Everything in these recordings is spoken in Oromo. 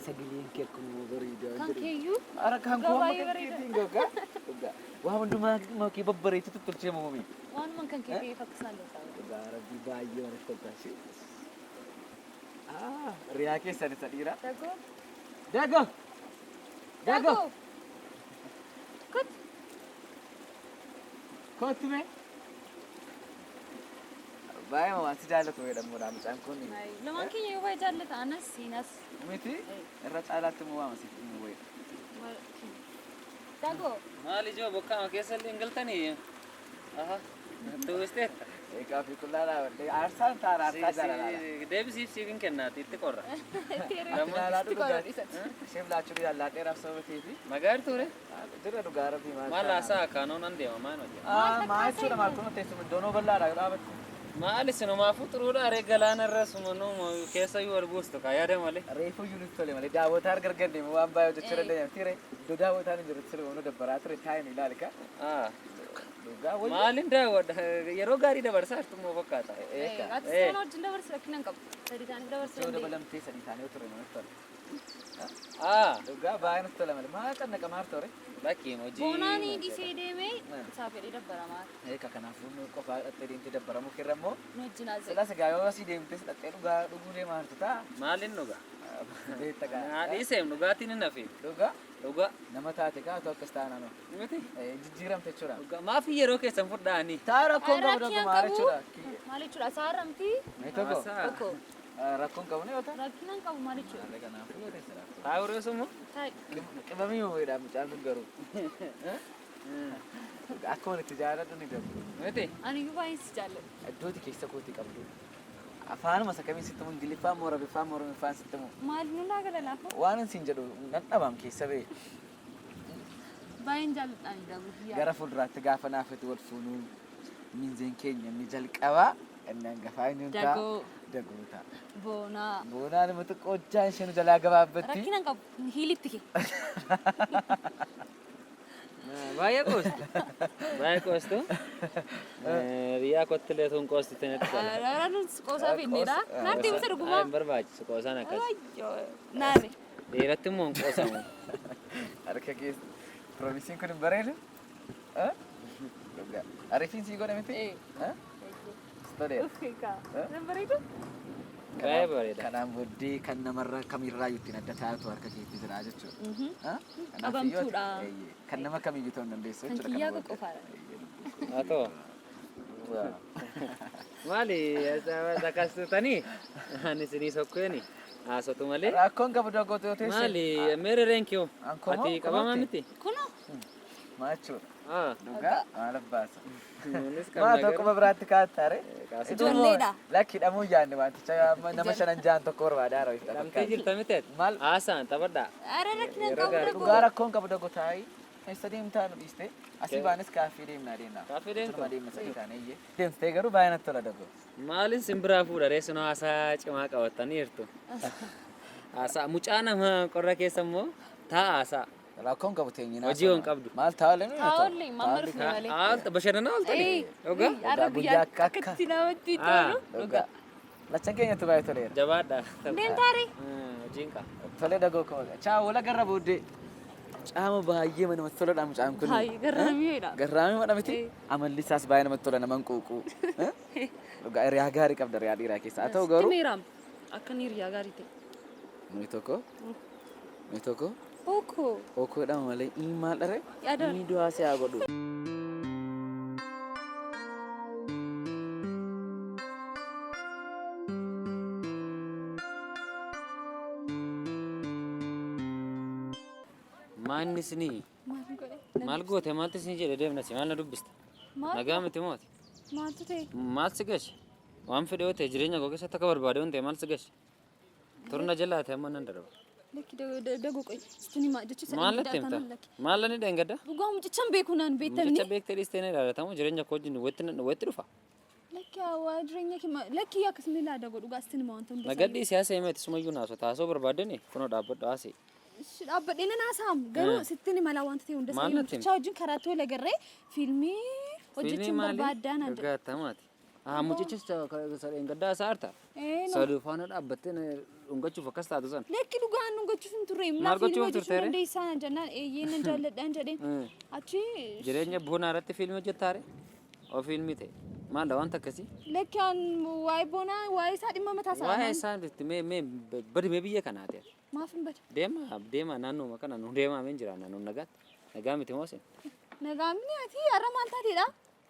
Sagaleen kee akkuma bareedaa Kan jedhu. keeyyuu Ara kan Dhugaa koo amma baay'ee kan bareeda. keetiin gogaa. Dhugaa. Waa hundumaa kee babbareechitu tolchee moomame. Waanuma kan kee ta'e fakkisaan danda'a. Dhugaa rabbii baay'ee namatti tolta. Ah, riyaa keessan isa dhiiraa. Dagoo. Dagoo! Dagoo! Dagoo. Kot. Kottu mee. Baay'ee waan si jaallatu jedhamuudha mucaan kun. Lamaan keenya yoo baay'ee jaallata anas siinas. Miti irra caalaatti immoo waama siif dhimma wayii. Dagoo. Maal ijoo bokkaama keessa illee hin galtanii? Aha. Tuwisteetta. Eegaa fi qullaa dhaabadhee aarsaan taara aarsaa jaalalaadha. Deebisiif siif hin kennaati itti qorra. Ilaalaa dhugaa. Isheef laachuu jaalladheeraaf sababa ta'eefi. Magaari ture? Jira dhugaa rabbii maal. Maal haasaa kaanoo nan deema maal hojii? Maal jechuudha maal kun teessuma iddoonoo bal'aadha dhaabatti. Maal isinumaafuu xuruudha aree galaana irra sumanuu keessa iyyuu wal buustu kaa yaada malee. Reefu iyyuu nutti tole malee daawwataa arga arganne waan baay'ee hojjechuu dandeenya ture. Iddoo daawwataan hin jirru sirba nu dabbaraa ture taa'in ilaali ka. Dhugaa wayya. Maalin daawwadha yeroo gaarii dabarsaa jirtu immoo fakkaata. Eeka. Ati seena wajjin dabarsi rakkina hin qabu. Sadii ta'anii dabarsuu Yoo dandeenya. dabalamtee sadii taanee ture namatti tola. Dhugaa baay'ee nutti tola malee maal cannaqamaa ture. Lakkiin hojii. Boonaan dhiisee deemee isaa fedhii dabbaramaa. Eeka kanaafuu nu qofaa dhattee deemtee dabbaramuu keerra immoo. Nu wajjin haasa'e. Silas egaa yoo asii deemtee dhattee dhugaa dhuguu deemaa jirtu ta'a. Maalin dhugaa? Beekta gaa. Naa dhiiseem dhugaatiin hin hafiin. Dhugaa Dhugaa. nama taate kaa otoo akkas taanaan hoo. Miti. Jijjiiramte jechuudha. Dhugaa maaf yeroo keessan fudhaanii? Taa rakkoon qabu Rakkina dhuguma qabu. jechuudha. Maal jechuudha? Saarramti Mee tokko tokko. rakkoon qabu ni yoo ta'u. Rakkina hin qabu maal jechuudha? Kanaafuu yoo ta'e rakkoo. Taa'u reessumoo? Taa'i. Qibamii moo'eedha mucaan kun garuu. Akkuma itti jaalladhu ni gabu. Miti. Ani iyyuu baay'een si jaalladha. Iddooti keessa kootii qabdu. Afaanuma isa kamiin sitti himu Ingiliffaan moo Arabiffaan moo Oromiffaan sitti himu. Maal nu naa gala laafa? Waan hin siin jedhu nan dhabaam keessa ba'e. Baay'een jaalladha ani dabu. Gara fuulduraatti gaafa naafati wal fuunuu minzeen keenya inni jalqabaa inni hangafaa inni ta'a. Dagoo. Dagoo ta'a. Boonaa. Boonaan immoo xiqqoo hojjaan isheen jalaa gabaabbatti. Rakkina hin qabu. Hiilitti kee. Baay'ee qoostu. Baay'ee qoostu. Biyyaa kottilee tun qoostu tinatti tola. Ara nus qoosaa finneedha. Naatti himsa dhugumaa. Hin barbaachisu qoosaan akkas. Ayyoo. Naani. Dhiiratti immoo hin qoosamu. Harka keessa. Piromisiin kun hin bareedu? Dhugaa. Ariifiin sii godhe miti? Toleera. Uffee kaa. Nan bareedu? Baay'ee bareeda. Kanaan booddee kan namarraa kamirraa ittiin adda taatu harka keetti jira jechuudha. Qabamtuudha. Kan nama kamiyyuu ta'uu hin dandeessu Kan jechuudha. kiyyaa kana koo qofaadha. booddee. Haa ta'u. Maali akkas tutanii ani isinii sokkeeni haasotu malee. Rakkoon qabu dogotu yoo teesse. Maali meerre reenkiyoo? Ankoo moo? Ati qabamaa miti? Kunoo. Maal jechuudha? Ah. Dhugaa maal abbaasa? Nunis Maa qabna tokkuma garuu. biraatti kaataare? Ijoolleedha. Lakki hidhamuu yaadne wanticha nama shanan ja'an tokko barbaadaa yeroo itti Hidhamtee jirta miti ati? Maal? Haasaan taphadhaa. Ara rakkina hin Yeroo qabu gaarii. dagoo. Dhugaa rakkoon qabu dogo taa'ii. Eessa deemtaa nu dhiiste? Asii baanes kaaffee deemnaa deemnaa. Kaaffee deemtu? Achuma deemna sadii taanee iyyee. Deemtee garuu baay'ee natti tola dogo. Maalin simbiraa fuudha reessu haasaa cimaa qabatanii jirtu. Haasaa mucaa nama qorra keessa immoo taa'a haasaa. Rakkoon qabu teenyee Hojii hin qabdu. Maal taa'olee nu Taa'ollee mamma dhufne malee. Haalta bashannanaa ooltanii? Dhugaa? Har'a Guyyaa guyyaa akka akka. akkatti namatti tolu. Dhugaa. Lachan keenyatti baay'ee toleera. Jabaadha. Deemtaare. Hojiin qaba. Tolee dagoo koo. Caa wala garra booddee. Caama baay'ee namatti toladha mucaan kun. Baay'ee garraamiidha. Garraamii madha miti. Amalli isaas baay'ee namatti tola naman quuquu. Dhugaa hiriyaa gaarii qabda hiriyaa dhiiraa keessa. Haa ta'u garuu. Meeraam akka inni hiriyaa gaarii ta'e. Nuyi tokko. Nuyi tokko. Okoo. Okoo jedhama malee inni maal dharee? Yaada. Inni du'aa si haa godhu. Maanni isinii Maal godhe? maal goote maaltu isinii jedhe deemna si maal na dubbista? Maal? Nagaa miti mooti. Maaltu ta'e? Maal si gashe? Waan fedhe yoo ta'e jireenya koo keessatti akka barbaade yoo ta'e maal si gashe? Turna jalaa ta'e amma nan darba. Lakki dagoo qoy. Sitti himaa jechuun Maal natti himta? Maal nani dheengadda? Dhugaa mucichaan beeku naan beektamni. Mucicha beektee dhiistee na ilaalatamu jireenya koo wajjin walitti dhufa. Lakki waa jireenya kee lakki akkasuma ilaa dagoo dhugaa sitti hima wanta hunda. Nagadhii siyaasa himeeti sumayyuu naasoo taasoo barbaadani kunoo dhaabbadhu haasee. Dhaabbadhee nan haasa'am garuu sitti hima laa wanta ta'e hunda Maal isaa natti himta? mucichaa wajjin karaatti wal agarree fiilmii hojjechuun barbaaddaa naan jedhe. Dhugaa attamaati. Ah, mucichis sadeen gaddaa isaa arta. Ee, no. Saduu faana dhaabbattee na dhungachuuf akkas taatu sana. Lakki dhugaan dhungachuuf hin turre. Maal gochuuf fiilmii hojjechuu turte ree? dandeessaa naan jennaan eeyyee nan jaalladhaan jedheen. Achi Jireenya boonaa irratti fiilmii hojjettaare? Oo fiilmii ta'e. Maal wanta akkasii? Lakki an waa'ee boonaa waa'ee isaa dhimma mataa isaa. Waa'ee isaa itti mee mee badi mee biyya kanaati. Maaf hin bada? Deema deema naannooma kana nu deemaa mee jira naannoo nagaatti. Nagaa miti moo sin? Nagaamni ati har'a maal taateedha?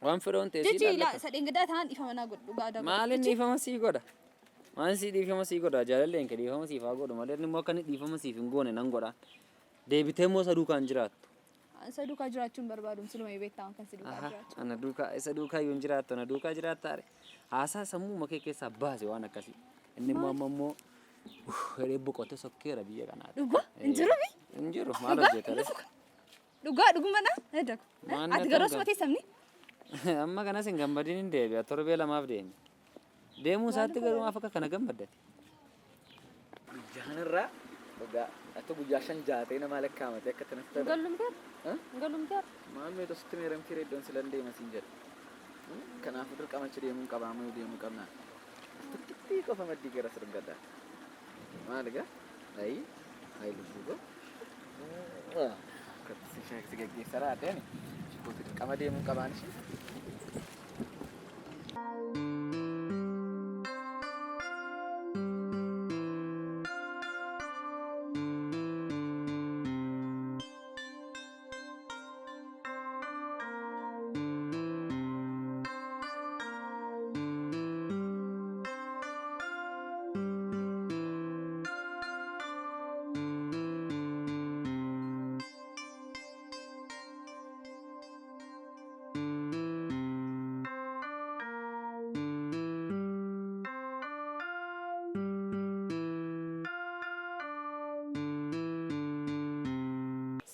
Waan fedhoon ta'e sii Jechi ilaa ilaallata. sadeen gaddaa ta'an dhiifama naa godhu dhugaa daga. Maal inni dhiifama sii godha? Maal sii dhiifama sii godha? Jaalalleen kee dhiifama siif haa godhu malee inni immoo akka inni dhiifama siif hin goone nan godha. Deebitee immoo isa duukaan jiraattu. Isa duukaa jiraachuu hin barbaadu siluma beektaa kan si duukaa jiraachuu. Ana duukaa isa duukaa yoo hin jiraattu ana duukaa jiraattaare. Haasaa sammuu makee keessaa baase waan akkasii. Inni immoo amma immoo jedhee boqotee sokkeera biyya kanaati. Dhugaa hin jiru bi? Hin jiru maal hojjeta ree? Dhugaa dhugumadha? Edaku. Maal Ati natti garuu dhugaa? suma teessamni? Amma kanas hin gammadin hin deebi'a torbee lamaaf deeme. Deemuu isaatti garuu maaf akka kana gammaddate? Guyyaan irraa dhugaa akka guyyaa shan jaatee nama lakkaa'amate akka tanatti ta'e. Galumteera. Galumteera. Maal meetoo sitti meeramtee iddoon silan deema siin jedha. Kanaafuu dirqama achi deemuu qaba amma deemuu qabna. Tokkittii qofa maddii gara sirgadha. Maal egaa? Ayi ayi lubbuu koo. Akkatti si geggeessaa raadeen kooti dirqama deemuu qabaan ishee.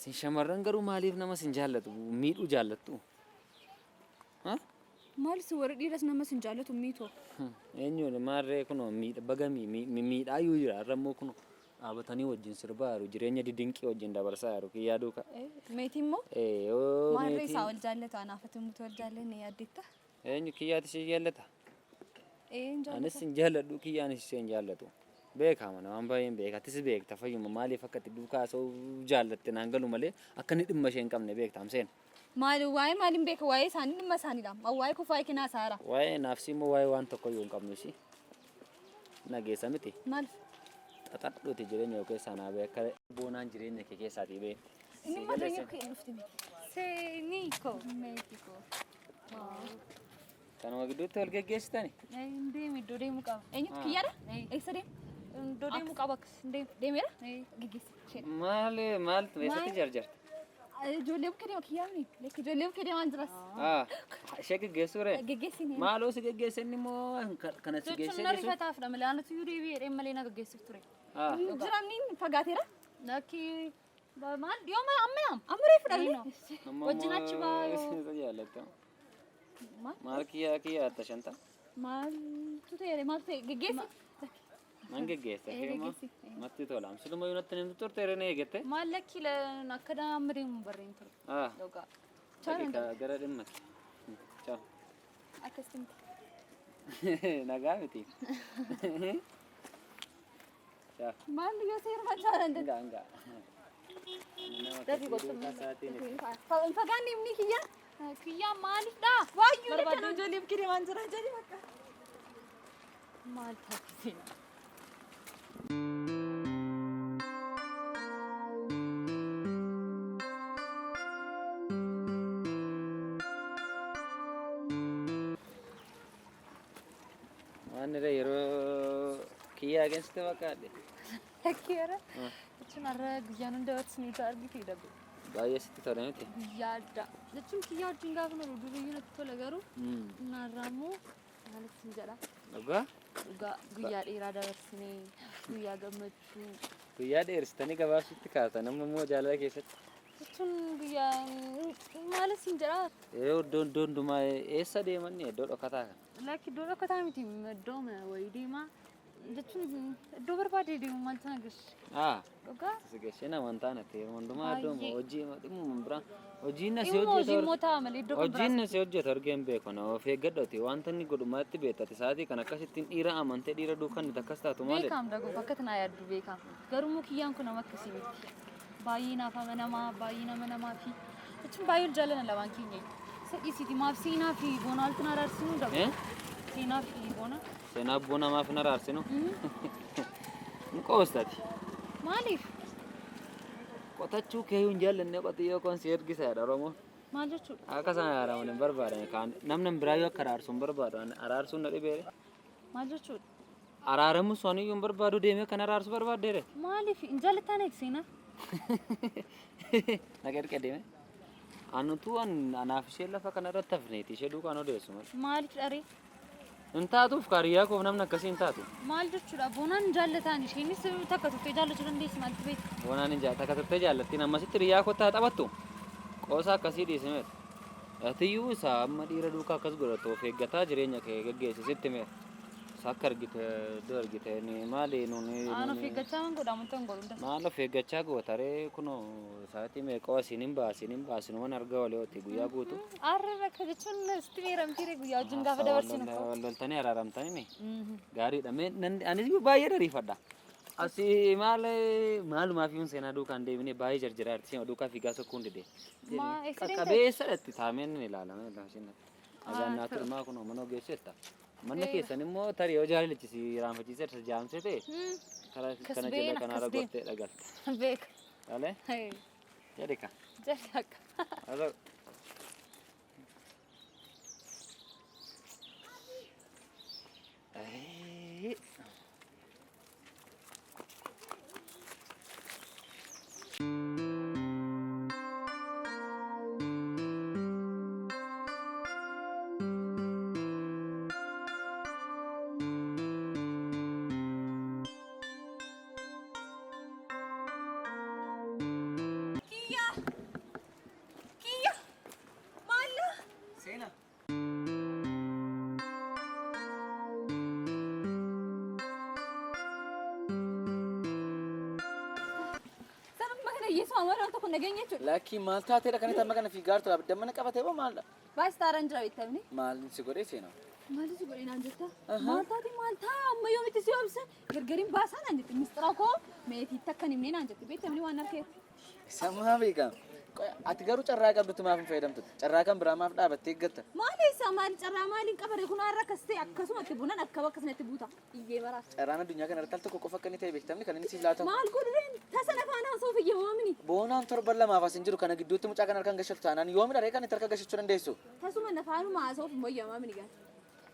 Sin shamarran garuu maaliif nama sin jaallatu miidhuu jaallattu? Ha? Maal si warri dhiiras nama sin jaallatu miitoo? Eenyuun maarree kunoo miidha baga miidhaa iyyuu jira har'a immoo kunoo dhaabatanii wajjin sirbaa jiru jireenya didinqii wajjin dabarsaa jiru kiyyaa duukaa. Meetii immoo Ee yoo maarree meetii isaa wal jaallatu anaafati mutu wal jaallanne yaaddeetta? Eenyu kiyyaati ishee jaallata? Ee hin jaallata. Anis hin jaalladhu kiyyaanis ishee hin jaallatu. Beekaa mana waan baay'een beeka atis beekta fayyuma maaliif akka itti duukaa haasa'uu jaallatte naan galu malee akka inni dhimma ishee hin qabne beekta amseen. Maal waa'ee maaliin beeka waa'ee isaanii dhimma isaaniidha. Waa'ee koo waa'ee kennaa saara. Waa'ee naafsi immoo waa'ee waan tokko iyyuu hin qabnu ishii. Nageessa miti. Maaliif? Xaxadhuuti jireenya koo keessaa naa ba'e akka boonaan jireenya kee keessaatii ba'e. Inni immoo jireenya kee dhufte miti. Seenii koo. Meetii koo. Kanuma gidduutti wal geggeessitani? Hin deemu iddoo deemu qaba. Eenyutu kiyyaadha? Eessa deema? Iddoo deemu qaba akkas hin deemu. Deemeera? Geggeessi. Isheen. Maal maaltu eessatti jarjarte? Ijoollee bukkee deema kiyyaafni. Lekki ijoollee bukkee deemaan jiras. Ah, ishee geggeessuu ree? Geggeessini. Maaloo si geggeesse inni immoo kana si Jechuun geessee na dhiisu? rifataafdha malee anatu iyyuu deebi'ee jedhee malee na geggeessuuf ture. Ah, Jiramni fagaateera. Lakki maal dhiyoo ma amma yaam. Amma reefu dhalli. amma Wajjin achi baay'oo. Isa jaallatta. Maal? Maal kiyyaa kiyyaa atta shanta? Maaltu ta'e maaltu ta'e geggeessi. Nan geggeessa Ee, heema. geggeessi. Natti tola. Amsiluma yoo natti nimtu turte rene eegette. Maal lakki akka amma deemu barreen ture. Ah, Dhugaa. daqiiqaa gara dhimmatti. Ciao. Akkasitti miti. Nagaa miti. Ciao. Maal yoo seera facaalan Enggak, enggak. Dafii gosa Fagaanni himni kiyyaa. Kiyyaa maalidha? Waayyuu lakkan ijoollee bukkee deemaan jira jedhi bakka. Maal taasisina? Waan irra yeroo kiyyaa geessite bakka Lakki yeroo jechuun har'a guyyaan hunda barsiisni argite dhabu. Baay'ee sitti tola miti. Guyyaa addaa. Jechuun kiyyaa wajjin gaafa nolu duriyyuu natti tola garuu naarraa immoo maalitti hin jedha. Dhugaa Dhugaa guyyaa dheeraa dabarsinee guyyaa gammachuu guyyaa dheersitanii gabaabsitti kaatan amma immoo jaalala keessatti. jechuun guyyaa maalis hin jedha. Yeroo iddoo iddoo hundumaa eessa deemanni iddoo dhokataa kana. Lakki iddoo dhokataa miti iddoo wayii deemaa Jechuun iddoo barbaade deemu maaltu na gashe? Ah. Dhugaa? Si gashee amantaa natti yeroo hundumaa iddoo Baay'ee. hojii dhimma biraa hojiin na si Dhimma hojii hojjetu immoo ta'a malee iddoo kan hojiin biraas. na si hojjetu argee hin beeku na of eeggadhati wanta inni godhumaatti beektati sa'aatii kan akkasittiin dhiira amantee dhiira duukaa inni akkas taatu maali? Beekaam dagoo bakka tanaa yaaddu beekaam. Garuu immoo kiyyaan kun nama akkasii miti. Baay'ee naaf amanamaa, baay'ee nama namaa fi jechuun baay'ee ol jaalladha lamaan keenya. Isa dhiisiiti maaf seenaa fi boona walitti na araarsinuu dhabu. Eh? Seenaa fi boona. Seenaa boona maaf hin araarsinu? Hin qoostati. Maaliif? Qotachuu kee hin jaallanne qotiyyoo koon si ergisa jedha Oromoon. Maal jechuudha? Akka isaan araaraman hin barbaadan kaan namni biraayyuu akka araarsu hin barbaadu araarsuun na dhibeere. Maal jechuudha? Araaramu soniyyuu hin barbaadu deemee kan araarsu barbaaddeere. Maaliif hin jaallattaan eeg seenaa? Na qerqe deeme. Anutuu anaaf ishee lafa kanarratti hafneeti ishee duukaan odeessu malee. Maaliif dharee? Hin taatuuf kaariyyaa koof namni akkasii hin taatu. Maal jechuudha? Boonaan hin jaallataan isheenis takka turtee jaallachuu dandeessi maaltu beekta? Boonaan hin jaallatu takka turtee jaallattiin ammasitti hiriyaa koo taa taphattu. Qoosa akkasii dhiisimeera. Atiyyuu isa amma dhiira duukaa akkas godhatu of eeggataa jireenya kee geggeessi sitti meera. Isa akka argite iddoo argite ni maali nuuni. Aan of eeggachaa man godha amantaa hin godhu hunda. Maal of eeggachaa goota ree kunoo sa'aatii meeqa asiin hin baasin hin baasin waan argaa olee oti guyyaa guutuu. Arra rakka jechuun sitti meeramtiire guyyaa wajjin gaafa dabarsinu. Wal loltanii araaramtanii mi? Gaariidha. Mee anis baay'ee dariifadha. Asii maal maalumaaf iyyuu seenaa duukaan deebinee baay'ee jarjaraa jirti. Seenaa duukaa fiigaa sokkuu hin dide. Maa eessa deemte? Qaqqabeessa dhatti taameen ni ilaalama. Nagaan naa turmaa kun mana ogeesseetta. Manni keessan immoo tarii yoo jaalalichi si raanfachiisee jaamsee ta'e karaa Akkas kana been, jala kanaarra akkas deem. gortee dhagalta. Beeka. Dhalee? Jedhi ka. Jedhi akka. Haa ta'u. Kiyya! Kiyya! Maalla? Seenaa. Sanuma kana hiyyeessuma amala wanta kun nageenya jechuudha. Lakkii maal taateedha kan itti amma kana fiigaa jirtu abidda mana qabatee moo maalidha? Baay'ee taaraan jira beektamni. Maal si godhee seenaa? Maaltu si godhee naan jetta? Maal taate maal taa amma yoomitti si obsa gargariin baasaa naan jette mistira koo meetiitti akka hin himnee naan jette beektamni waan harkeetti. Samaa beekama. Ati garuu carraa qabdutti maaf hin fayyadamtu? Carraa kan biraa maaf dhaabattee eeggatta? Maal eessa maal carraa maaliin qabare kun har'a akkas ta'e akkasumatti bunan akka bakka sanatti buuta iyyee maraas. Carraan addunyaa kana irratti al tokko qofa akka inni ta'e beektamni kan inni siif laatamu. Maal godhureen tasa lafaan haasa'uuf iyyamamaa mini. Boonaan torban lamaaf as hin jiru kana gidduutti mucaa kana harkaan gashatu taanaan yoomi dharee kan itti harka gashachuu dandeessu? Tasuma nafaanuma haasa'uuf immoo iyyamamaa mini gaati.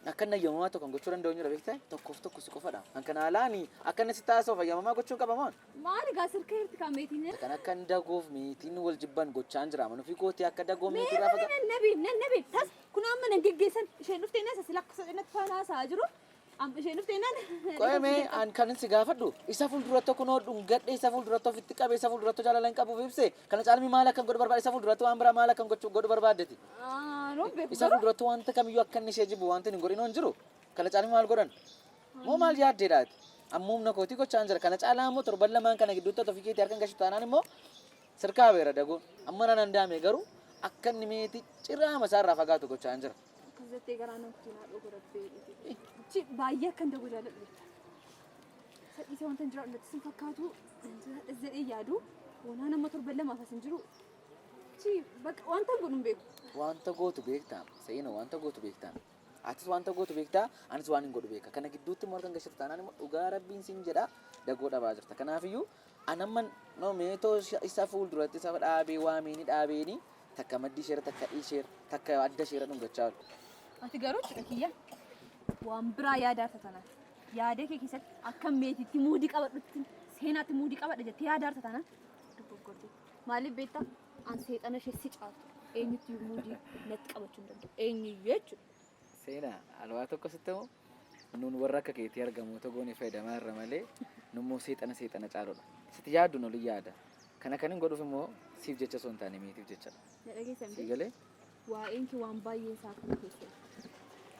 Akka inni ayyamamaa tokko kan gochuu danda'u jira beektaa? Tokkoof tokko si qofadha. Kan kana alaani akka inni sitti haasa'uuf ayyamamaa gochuun qabamoon. Maali gaa sirka hirti kan meetiin? Kan akka inni dagoof meetiin wal jibban gochaan jira. Manuu fi kootii akka dagoo meetii irraa Meetii nan nabi nan nabi tas kun amma nan geggeessan isheen dhuftee nan sasila akka natti faana haasa'aa jiru. Amma isheen dhuftee nan. Qo'ame an kan si gaafadhu isa fuulduratti kunoo dhungadhe isa fuulduratti ofitti qabe isa fuulduratti jaalala hin qabuuf ibse kana caalmi maal akkan godhu barbaade isa fuulduratti waan biraa maal akkan gochuu godhu barbaaddeti. Nuun beeku Isa fuulduratti wanta kamiyyuu akka inni ishee jibbu wanti hin godhin hin jiru kana caalmi maal godhan moo maal yaaddeedhaati amma humna kootii gochaan jira kana caalaa immoo torban lamaan kana gidduutti ofii keetii harkan gashu taanaan immoo sirkaa beera dagoo amma nan danda'ame garuu akka inni meetii ciraa masaarraa fagaatu gochaan jira. Akkas jettee garaa nan kutinaa dhuguu rabbee. Chi baay'ee akkan dagoo jaalladhu beekta. Sadhiisa wanta hin jiraadhu natti sin fakkaatu hin jedhee yaadu boonaan amma torban lamaaf as hin jiru. Chi bakka wanta hin godhu hin beeku. Wanta gootu beektaa seena wanta gootu beektaa atis wanta gootu beektaa anis waan hin godhu beeka kana gidduutti immoo harkan gashatu taanaan immoo dhugaa rabbiin sin jedha dagoo dhabaa jirta kanaafiyyuu anamman no meetoo isa fuulduratti isa dhaabee waamiini dhaabeeni takka maddii isheera takka dhiisheera takka adda isheera dhungachaa oolu. Ati garuu jechuudha kiyya waan biraa yaadaarta tanaan yaada kee keessatti akka meetiitti muudii qabadhutti seenaatti muudii qabadha jettee yaadaarta tanaan dogoggorte. Maaliif beektaa? An seexana ishee si caaltu eenyutti muudii natti qabachuu hin danda'u eenyuyyuu jechuudha. Seenaa alwaa tokko sitti immoo nuun warra akka keetii argamoota goone fayyadamaa irra malee nummoo seexana seexana caaludha. Sitti yaaddu nolii yaada. Kana kan hin godhuuf immoo siif jecha osoo hin taane meetiif jechadha. Na dhageessan Si galee? Waa'een kee waan baay'een isaa kana keessa.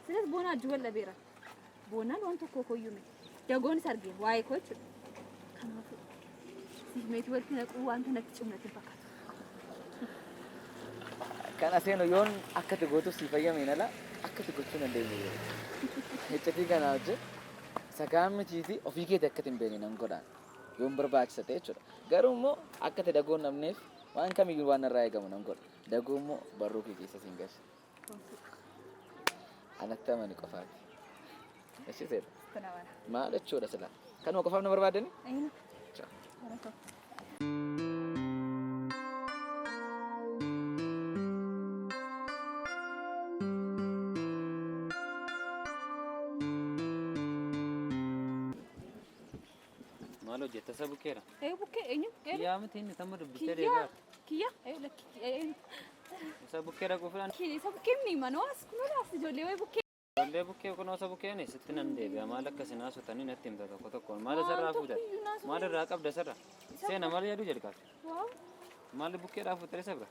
Silas boona ajju wal dhabeera. Boonaan waan tokko koyyuu miti. Dagoonis argeera waa'ee koo jechuudha. Kanaafuu siif meetii walitti naquu wanta natti cimu natti hin fakkaatu. Kana seenu yoon akka ati gootuuf sii fayyameen ala akka ati gochuu hin dandeenye. Iccitii kana wajjin sakaan mitiiti ofii keeti akka ati hin beekne nan godhaan. Yoon barbaachisa ta'e jechuudha. Garuu immoo akka ati dagoo hin dhabneef waan kamiyyuu waan narraa eegamu nan godha. Dagoo immoo barruu kee keessa siin galcha. Anatti amani qofaati. Eshi seeta. Sitti amana. Maal jechuudha sila? Kanuma qofaaf na barbaadani? Eeyina. Ciao. Bara koo. Maal hojjetta isa bukkeera? Ee bukkee eenyu? Eenyu? Kiyyaa miti inni tamma dubbistee Kiyyaa. deebi'aadha. Kiyyaa. Ee lakki eenyu? Isa bukkeera qofuudhaan Isa bukkee ni manoo as kunoo as ijoollee wayi bukkee. ijoollee bukkee kunoo isa bukkeen sitti nan deebi'a maal akka isin haasotanii natti himta tokko tokkoon maal isarraa Waan fuutan tokkoyyuu naasuu maal irraa qabda isarra seena maal yaaduu jalqabde Waaw. maal bukkeedhaa fuuttee isa bira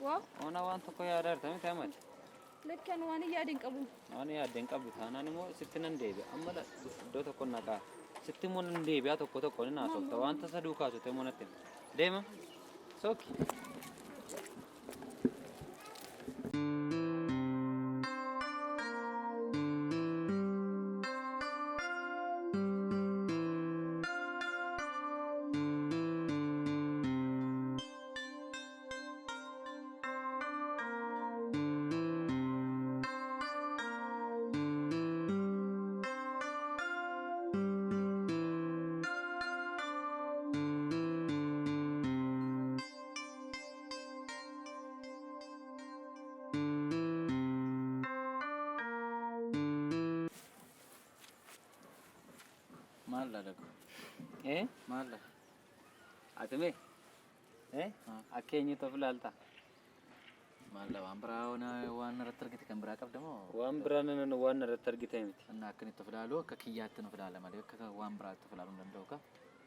Waaw. Ona waan tokko yaadaa jirta miti amati Lakki ani waan hin yaade hin qabu. waan yaadde hin qabdu taanaan immoo sitti nan deebi'a amma iddoo tokko naqaa sitti immoo nan deebi'a tokko tokko ni haasofta waan tasa duukaa haasofte immoo natti himta deema sooki. Maal dha dago? Eh? Maal dha? Ati mee? Eh? Akka eenyutti of ilaalta? Maal dha waan biraa waan irratti argite kan biraa qabda moo? Waan biraa nan waan irratti argite miti. Inni akka inni itti of ilaalu akka kiyyaatti of ilaala malee akka waan biraatti of ilaaluu hin danda'u ka.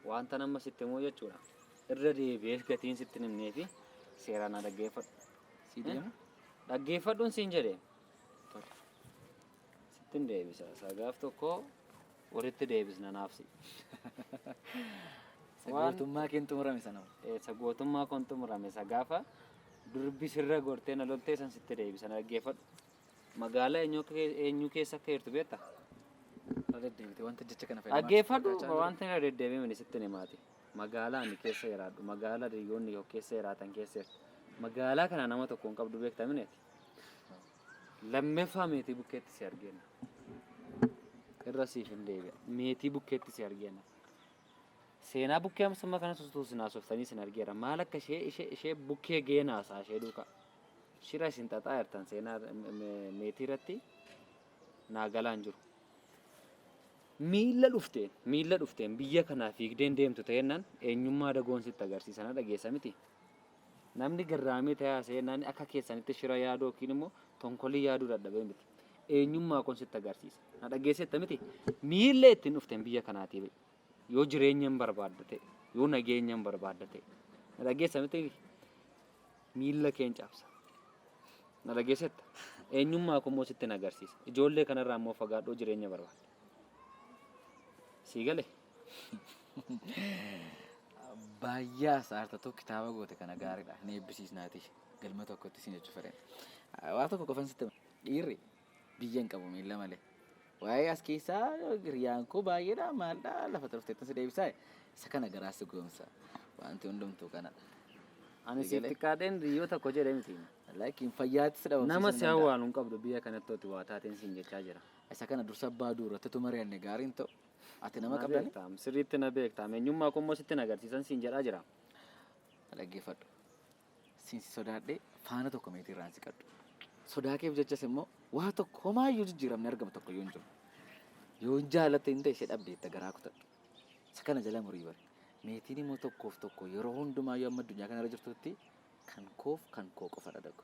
Wanta nama sitti himuu jechuudha. Irra deebi'ees gatiin sitti hin himnee fi seeraan na dhaggeeffadhu. Sii deemu? Dhaggeeffadhuun siin jedhe. Tole. Sittin deebisa. Sagaaf tokko walitti deebisna naaf si. Sagootummaa keen xumurame sana. Sagootummaa koon xumurame isa gaafa durbi sirra gortee na loltee san sitti deebisa na dhaggeeffadhu. Magaalaa eenyu keessa akka jirtu beektaa? Irra deddeebite wanta jecha kana fayyadamaa. Dhaggeeffadhu wanta irra deddeebi'e mini sitti himaati. Magaalaa ani keessa jiraadhu, magaalaa hiriyoonni koo keessa jiraatan keessa jirtu. Magaalaa kana nama tokko hin qabdu beektaa mineeti. Lammaffaa meetii bukkeetti si argina. Irra siif hin deebi'a. Meetii bukkeetti si argina. Seenaa bukkee amsummaa kana sutuu sin haasoftanii sin argeera. Maal akka ishee ishee ishee bukkee geenaasaa ishee duukaa. Shira isin xaxaa jirtan seenaa meetii irratti naa galaan jiru. Miilla dhufteen biyya kanaa fiigdeen deemtu ta'ennaan eenyummaa dagoon sitti agarsiisa na dhageessa miti. Namni garraamii ta'ee haasa'ennaan akka keessanitti shira yaaduu yookiin immoo tonkolii yaaduu dadhabee miti. Eenyummaa kun sitti agarsiisa. Na dhageessetta miti. Miilla ittiin dhufteen biyya kanaatii ba'i. Yoo jireenya hin barbaadda ta'e, yoo nageenya hin barbaadda ta'e. Na dhageessa miti. Miilla keen cabsa. Na dhageessetta. Eenyummaa kun immoo sitti hin agarsiisa. Ijoollee kanarraa immoo fagaadhoo jireenya barbaadda. Sii galee? Baay'ee haasa'aartatu kitaaba goote kana gaariidha. Ni eebbisiisnaati. Galma tokkotti siin jechuu fedhan. Waa tokko qofan sitti hima. Dhiirri biyya hin qabu miilla malee. Waa'ee as keessaa hiriyaan koo baay'eedha maaldha lafa turteetti si deebisaa. Isa kana garaas si goomsa. Wanti hundumtuu kanadha. Ani siif xiqqaadheen riyyoo tokko jedhe miti. Laakiin fayyaatti si dhabamsiisuu Nama hin si danda'a. awwaalu hin qabdu biyya kanatti oti waa taateen siin jechaa jira. Isa kana dursa abbaa duurratti tu mari'anne gaariin ta'u. Ati nama Na qabdani? beektaa, sirriitti na beektaa. Eenyummaa koo immoo sitti hin agarsiisan siin jedhaa jira. Dhaggeeffadhu. Siin si sodaadhee faana tokko meetii irraan si qadhu. Sodaa keef jechas immoo waa tokko homaayyuu jijjiiramni argamu tokko iyyuu hin jiru. Yoo hin jaalatte hin ta'e ishee dhabdeetta garaa kutadhu. Isa kana jala murii bari. Meetiin immoo tokkoof tokko yeroo hundumaayyuu amma addunyaa kanarra jirtutti kan koof kan koo qofa dagu.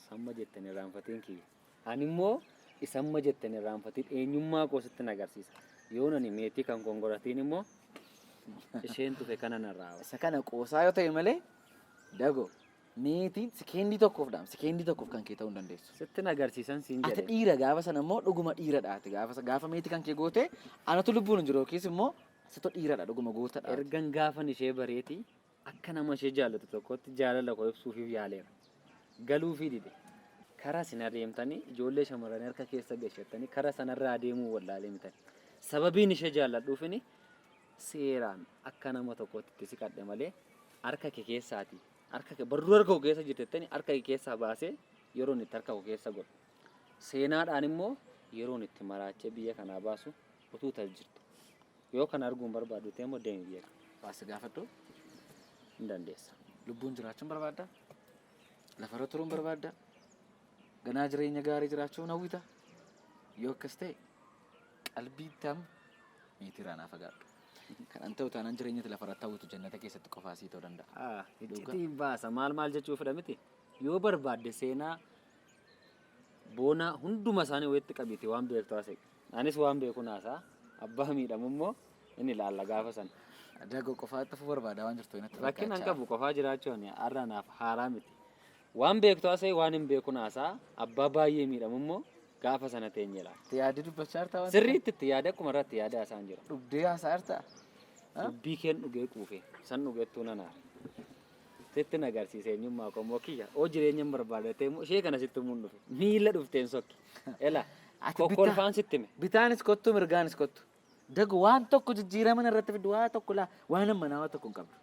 Samma jettan irraanfatiin kiyya. Ani immoo isamma jettan irraanfatiin eenyummaa koo sitti hin agarsiisa. Yoon ani meetii kan konkolaatiin immoo isheen tufe kana narraa hawa. Isa kana qoosaa yoo ta'e malee dago Meetiin sekeendii tokkoof dhaam sekeendii tokkoof kan kee ta'uu hin dandeessu. Sitti agarsiisan siin Ati jedhe. dhiira gaafa sana immoo dhuguma dhiiradha ati gaafa gaafa meetii kan kee goote anatu lubbuun hin jiru yookiis immoo situ dhiiradha dhuguma gootadha. Ergan gaafan ishee bareeti akka nama ishee jaallatu tokkotti jaalala koo ibsuufiif yaaleera. Galuufii dide. Karaa isin adeemtanii ijoollee shamarranii harka keessa gashattanii karaa sanarraa adeemuu wallaalee mitan. Sababiin ishee jaalladhuufini seeraan akka nama tokkotti itti siqadhe malee harka kee keessaati. Harka kee barruu harka koo keessa jirtettanii harka kee keessaa baasee yeroon itti harka koo keessa godhu. Seenaadhaan immoo yeroon itti maraachee biyya kanaa baasu utuu tas jirtu. Yoo kana arguun barbaaddu ta'e immoo deemi biyya kana. Baasi gaafadhu Hin dandeessa. lubbuun jiraachuun barbaadda? Lafarra turuun barbaadda? Ganaa jireenya gaarii jiraachuun hawwita? Yoo akkas ta'e qalbii tam meetiirraa naa fagaadhu. Kanan ta'u taanaan jireenya lafarratti hawwitu jannata keessatti qofaa sii ta'uu danda'a. Iccitiin baasa maal maal jechuu fedha miti. Yoo barbaadde seenaa boonaa hunduma isaanii walitti qabite waan beektu haasa'e. Anis waan beeku naasaa abbaa miidhamu immoo inni ilaalla gaafa sana. Dagoo qofaatti hafuu barbaada waan jirtu natti Rakkina hin fakkaachaa. qabu qofaa jiraachuun har'a naaf haaraa miti. Waan beektu haasa'e waan hin beeku naasaa abbaa baay'ee miidhamu immoo gaafa sana teenye ilaalla. Itti yaadee dubbachaa jirtaa waan Sirriitti itti yaada akkuma irratti yaada haasaan jira. Dhugdee haasaa jirtaa? Dubbii keen dhugee quufe san dhugeettuu nan aara. Sitti na agarsiise eenyummaa koo immoo kiyya oo jireenya hin barbaadate immoo ishee kana sitti himuun dhufe miila dhufteen sokki. Ela Ati bitaa- kokkolfaan sitti hime. Bitaanis kottu mirgaanis kottu. Dago waan tokko jijjiirama irratti fiddu waa tokko laa waan amma nama tokko hin qabdu.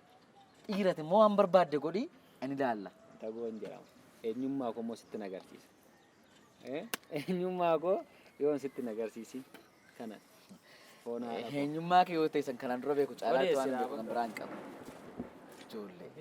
Dhiirati immoo waan barbaadde godhi ani ilaalla. Dagoo hin jedhamu. Eenyummaa koo immoo sitti na agarsiisa. Eenyummaa koo yoon sitti na agarsiisin kana foon haadha koo. Eenyummaa kee yoo ta'e san kanaan dura beeku caalaatti waan Odeessi beeku kan biraa hin qabu. Ijoollee.